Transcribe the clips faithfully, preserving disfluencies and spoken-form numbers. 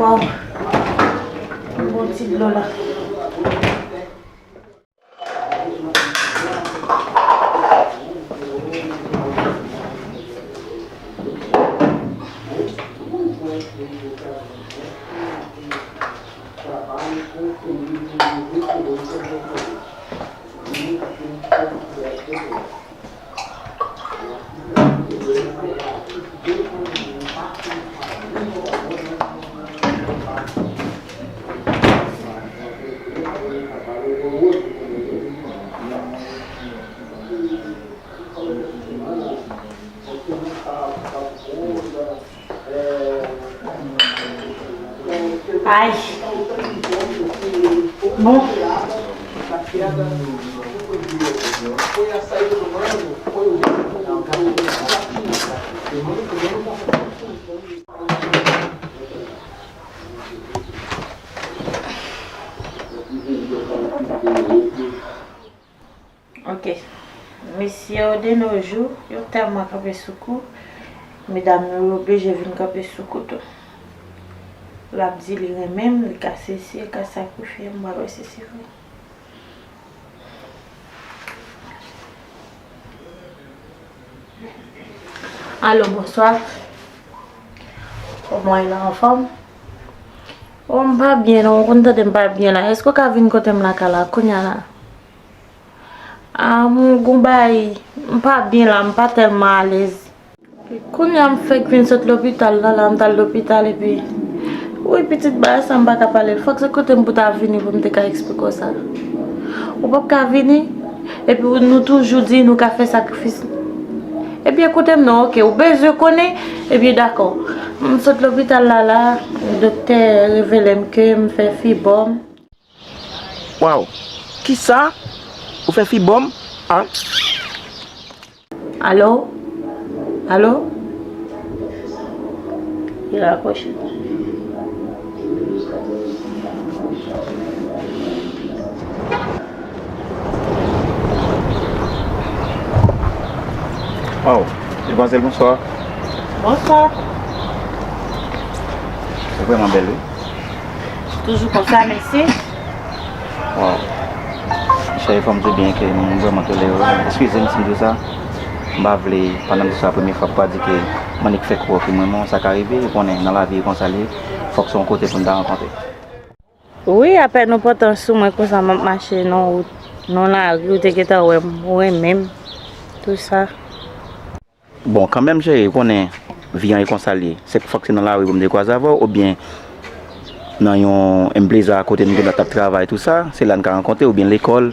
Waw. Yon bon ti dlo la. Ay. Bon. Ok. Mesye yo de nos jours, yo tèlman kanpe sou kou, medam yo oblije vin kanpe sou kou tou. L ap di li renmen m, li ka sesi, li ka sakrifye m, m pa wè si se vre. Alo, bonswa. Kòman w ye la, anfòm? O, m pa byen non, ou konn tande m pa byen la. Èske w ka vin kote m lakay la kounya la? A, m gon bagay, m pa byen la, m pa tèlman alèz. Kounya m fèk vin sot lopital la, la m t al lopital epi, wi, pitit bagay sa m pa ka pale l. Fòk se kote m pou ta vini pou m te ka eksplike w sa. Ou p ap ka vini? Epi nou toujou di nou ka fè sakrifis. Ebyen, koute m non, oke, ou bezwen konnen? Ebyen, dakò. M sot lopital la, la, doktè revele m ke m fè fibòm. Waw! Kisa? Ou fè fibòm? A? Alo? Alo? Li rakwoche. Waw, demwazèl, bonswa. Bonswa. Ou vrèman bèl, wi. Toujou konsa, mèsi. Waw. Cheri, fò m di w byen ke m vrèman tolere w. Eskize m si m di w sa. M pa vle, pandan m di w sa, premye fwa pou pa di ke m annik fè kwè w ke m renmen w, sa ka rive, ou konnen, nan lavi, e konsa l ye. Fòk se yon kote pou n ta rankontre. Wi, apèn ou pòtan sou mwen konsa m ap mache nan wout, nan lari, ou te gentan wè m, ou renmen m, tou sa. Bon, kanmenm, cheri, ou konnen vi an e konsa l ye. Se fòk se nan lari pou m te kwaze avè w, oubyen nan yon, yon bleza kote nou gentan t ap travay, tou sa, se la n ka rankontre, oubyen lekòl.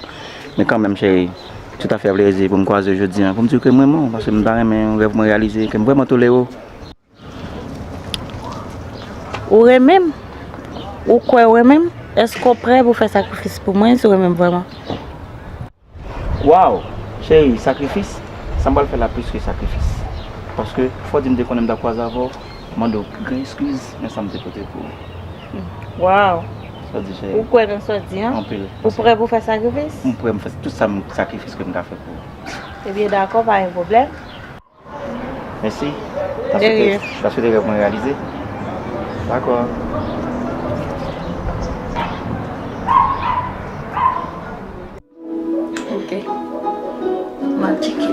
Men kanmenm, cheri, tout afè plezi pou m kwaze w jodi an, pou m di w ke m renmen w, paske m ta renmen rèv mwen reyalize, ke m vrèman tolere w. Ou renmen m? Ou kwè w renmen m? Èske w prè pou fè sakrifis pou mwen si w renmen m vrèman? Waw! Cheri, sakrifis? Sa m pral fè la plis ke sakrifis. Paske fò w di m te konnen m t ap kwaze avè w, mande w gran eskiz nan sa m te pote pou ou. Waw! Sa w di, cheri? Ou kwè nan sa w di an? Anpil. Ou prè pou fè sakrifis? M prè, m fè tout sa m, sakrifis ke m ka fè pou ou. Ebyen, dakò, pa gen pwoblèm. Mèsi. M ta swete, m ta swete rèv mwen reyalize. Dakò. Ok. M ap tcheke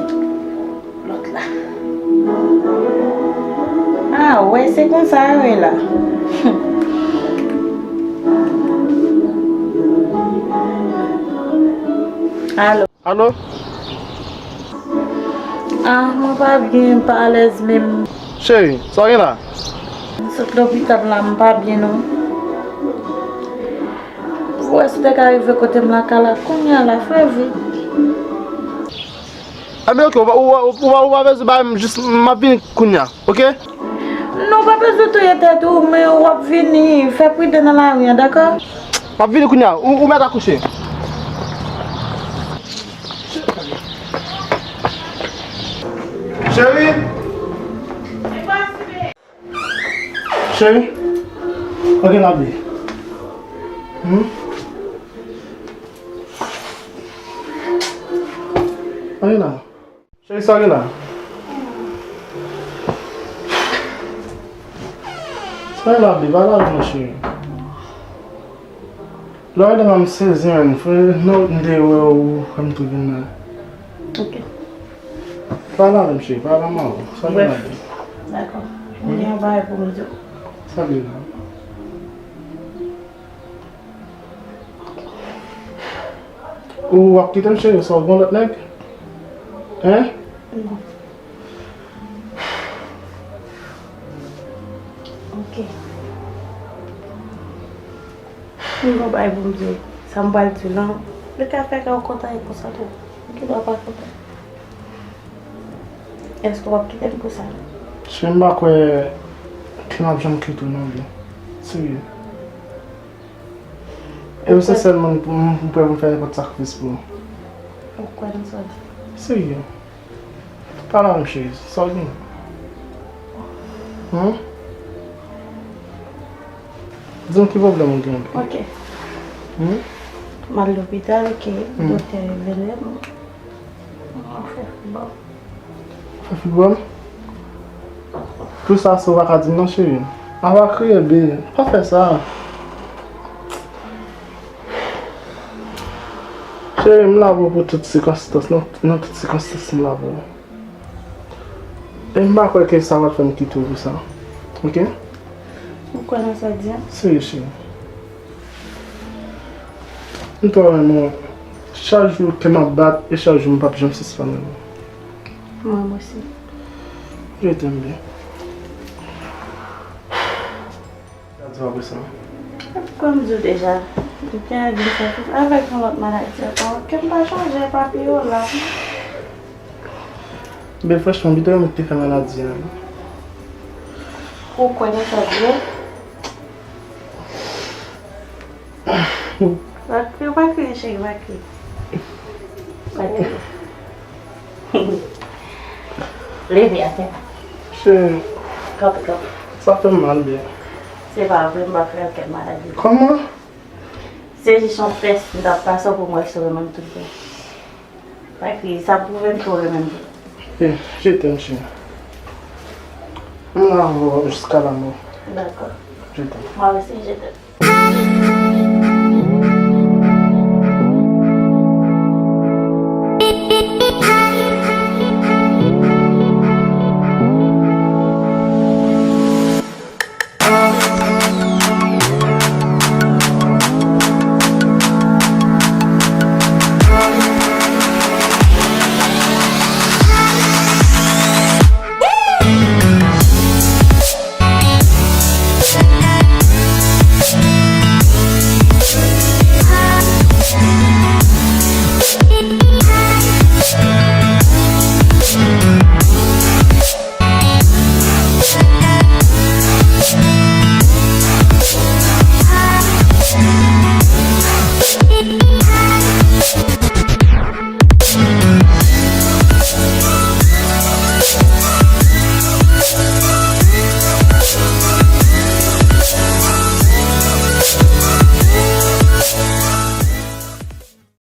lòt la. A, wè, se konsa yo ye la. Alo. Alo? Ah, mwen pa byen, m pa alèz menm. Cheri, sa w gen la? M sot lopital la, m pa byen non. Ou wè si w te ka rive kote m lakay la kounya la, fè vit. Enben, ok, ou pa, ou, ou, ou pa, ou pa bezwen bay m, jis m ap vini kounya, ok? Non, w pa bezwen touye tèt ou, men w ap vini, fè pridan nan lari an, dakò? M ap vini kounya, ou, ou mèt akouche. Cheri? Cheri? Ok, m ap vini. Hmm? Ok, la. Cheri, sa gen la? Sa e la, babe, pa lave non, cheri. Lè w rive la, m sezi, menm. Fè nan wout m te wè w, fè m tou vin la. Ok. Pa lave m, cheri, pa lave m avan. Sa vin la. Dakò. M gen yon bagay pou m di w. Sa vin la. Ou w ap kite m, cheri, sa w gen lòt nèg? Hein? Non. Ok. M gon bagay pou m di w. Sa m pral di w lan, li ka fè kè w kontan e konsa tou. Ou gen dwa pa kontan. Èske w ap kite m pou sa? Cheri, m pa kwè ke m ap janm kite w non, byen. Serye. E w se sèl moun pou m, m prè pou m fè nenpòt sakrifis pou ou. Ou kwè nan sa w di? Serye. Pa la menm cheri, sa w gen? Hmm? Di m ki pwoblèm ou gen? Ok. Hmm? M al lopital, ok, hmm, doktè revele m. Mwen fè fibwòm. Fè fibwòm? Pou sa, sa w pa ka di m non, cheri. A pa kriye, babe. Pa fè sa. Cheri, m la pou ou pou tout sikonstans, nan, nan tout sikonstans m la pou ou. E m pa kwè ke sa w ap fè m kite w pou sa. Ok? Ou kwè nan sa w di a? Serye, cheri. M twò renmen w. Chak jou kè m ap bat e chak jou m p ap janm sispann renmen w. Mwen osi. Je t'aime bien. Sa di w apre sa? Kòm m di w deja, m te anvi m fè avèk yon lòt maladi ankò. Kè m pa chanje papi yo la. Men franchman, m te renmen te fè maladi a. Ou kwè nan sa vre? Pa kriye, pa kriye, cheri, pa kriye. Pa kriye. Leve atè. Cheri. Kanpe, kanpe. Sa fè m mal byen. Se pa vre, m pa fè okenn maladi. Kòman? Se jis yon tès m t ap pase pou m wè si w renmen m tout bon. Pa kriye, sa pwouve m ke w renmen m. Eh, je t'aime, cheri. M la avè w jusqu'à la mort. Dakò. Je t'aime. Mwen osi, je t'aime.